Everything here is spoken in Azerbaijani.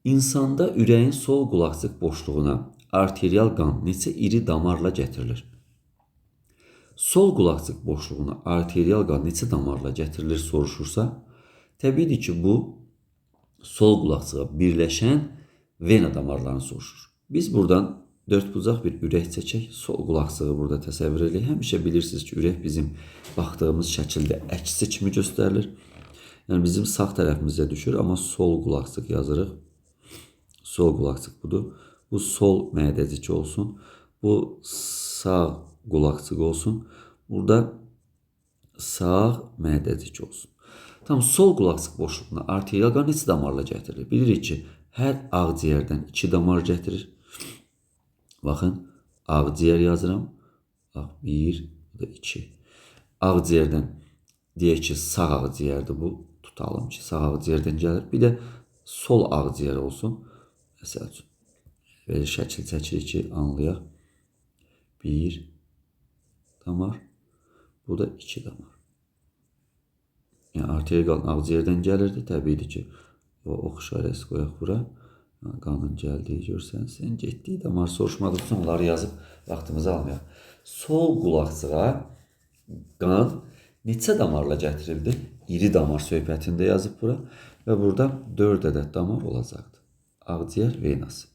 İnsanda ürəyin sol qulaqcıq boşluğuna arterial qan neçə iri damarla gətirilir? Sol qulaqcıq boşluğuna arterial qan neçə damarla gətirilir soruşursa, təbiidir ki, bu sol qulaqcığa birləşən vena damarlarını soruşur. Biz buradan dördbucaq bir ürək çəkək. Sol qulaqcığı burada təsəvvür eləyək. Həmişə bilirsiniz ki, ürək bizim baxdığımız şəkildə əksi kimi göstərilir. Yəni bizim sağ tərəfimizə düşür, amma sol qulaqcıq yazırıq. Sol qulaqcıq budur. Bu sol mədəcik olsun. Bu sağ qulaqcıq olsun. Burada sağ mədəcik olsun. Tam sol qulaqcıq boşluğuna arterial qan neçə damarla gətirilir? Bilirik ki, hər ağciyərdən 2 damar gətirir. Baxın, ağciyər yazıram. Bax, 1, bu da 2. Ağciyərdən deyək ki, sağ ağciyərdir bu. Tutalım ki, sağ ağciyərdən gəlir. Bir də sol ağciyər olsun. Məsəl üçün, belə şəkil çəkirik ki, anlayaq. 1 damar, bu da 2 damar. Yəni arterial qan ağciyərdən gəlirdi. Təbiidir ki, o ox işarəsi qoyaq bura. Qanın gəldiyi görsənsin. Getdiyi damar soruşmadığı üçün onları yazıb vaxtımızı almayaq. Sol qulaqcığa qan neçə damarla gətirildi? İri damar söhbətində yazıb bura və burada 4 ədəd damar olacaqdır. Ağciyər venası.